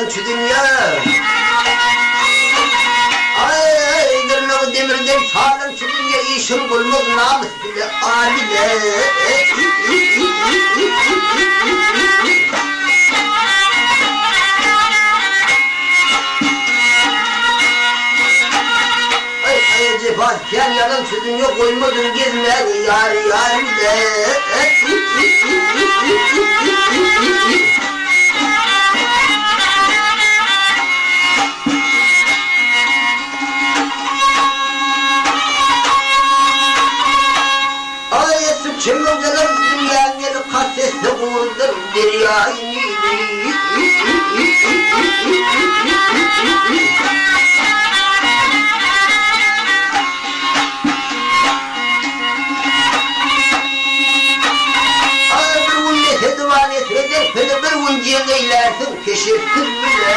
ýalançy dünýä. Aý, dyrnagy demirden talaňçy dünýä işiň bolmaz namys bile, ar bile. Aý, aý, jepasy kän ýalançy dünýä goýmadyn gezmäge ýar, ýar bile. Aý, esip çemmerdeler dünýäň ýeli kast etse gurudyr derýaýy Nili. Aý, bir gün mesedi bar nesip ederse-de bir gün jeň eýlärsiň teşekkür bile.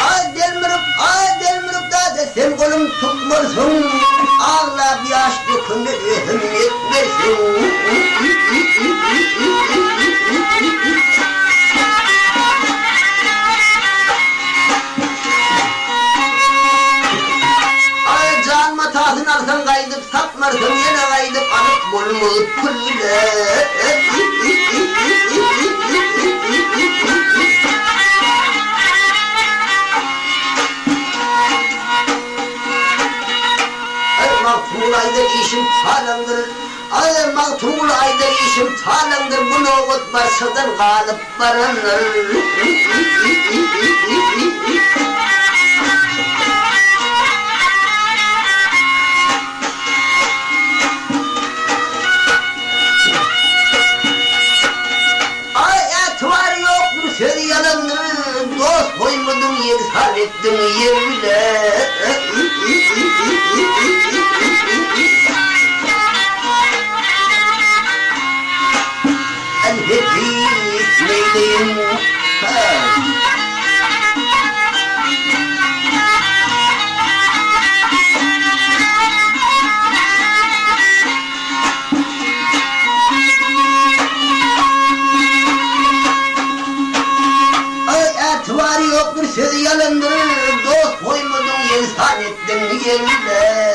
Aý delmirip, aý delmirip dada sen golum tutmarsyň, Aglap ýaş dökende rehim etmersiň. Aý jan matasyny alsaň gaýdyp satmarsyň, ýene gaýdyp alyp bolmaz pul bile. Aý Magtymguly aýdar işim talaňdyr, Aý Magtymguly aýdar işim talaňdyr, bu nobat barçadan galyp barandyr. Aý ätibary ýokdur sözi ýalandyr dost goýmadyň ýegsan etdiň ýer bile. Elhepis neýleýin Aý ätibary ýokdur sözi ýalandyr dost goýmadyň ýegsan etdiň ýer bile.